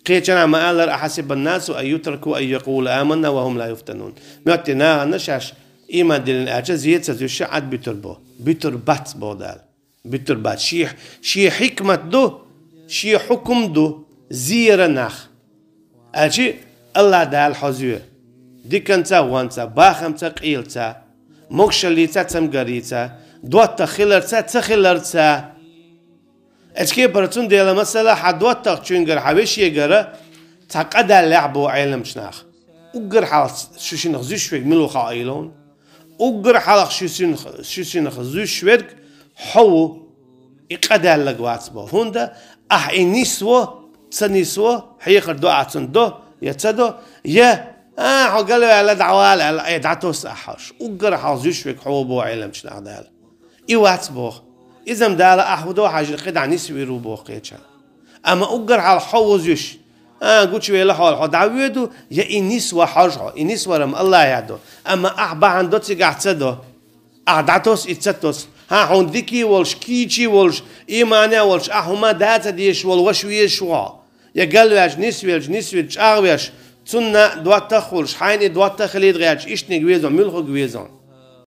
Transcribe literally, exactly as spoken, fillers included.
Кхечанхьа ма аьллара: «أحسب الناس أن يتركوا أن يقولوا آمنا وهم لا يفتنون». Моттиг нахана шаьш иман диллина аьлча, зе ца зуьйш Ӏад буьтур бу. Буьтур бац боху Дала. Буьтур бац. Шен, шен хьикмат ду, шен хьукум ду, зера нах. Аьлча, АллахӀ Дала хьо зуьй. Диканца а, вонца а, бахамца а, къелаца а, могашаллица а, цамгарица а, доттагӀа хиларца а, ца хиларца а. Эцу кепара цундела, масала, хьан доттагӀчуьнгара, хьан вешегара цхьа къа даьллехь боху Ӏеламчу наха. Уггар хьалха шу шинах зуьйш верг мила ву хаьий хьуна? Уггар хьалха шу шинах, шу шинах зуьйш верг хьо ву, и къа даьлларг вац боху. ХӀунда ахь и нисво, ца нисво, хьехар до ахь цунна до, я ца до, я, а, хьо галваьлла дӀавала аьлла, ай, дӀатосса ахь хьожуш. Уггар хьалха зуьйш верг хьо ву боху Ӏеламчу наха Дала. И вац боху. Иза-м Дала ахь хӀун до хьажийла кхидӀа нисвийр ву боху кхечанхьа. Амма уггар хьалха хьо ву зуьйш. А, гучувелла хьо, хьо дӀавоьду, я и нисво хьожу хьо. И нисвар-м АллахӀе до. Амма ахь бахьана до цигахь ца до. Ахь дӀатосса и ца тосса. ХӀан, хьуна дика волуш, кийча волуш, иман а волуш, ахь хӀума да ца дезаш волу ваша везаш ву хьо. Я галваьлча нисвелча, нисвелча чӀагӀвеш, цунна доттагӀа хуьлуш, хьайна и доттагӀа хилийта гӀерташ, иштаниг веза, муьлханиг веза.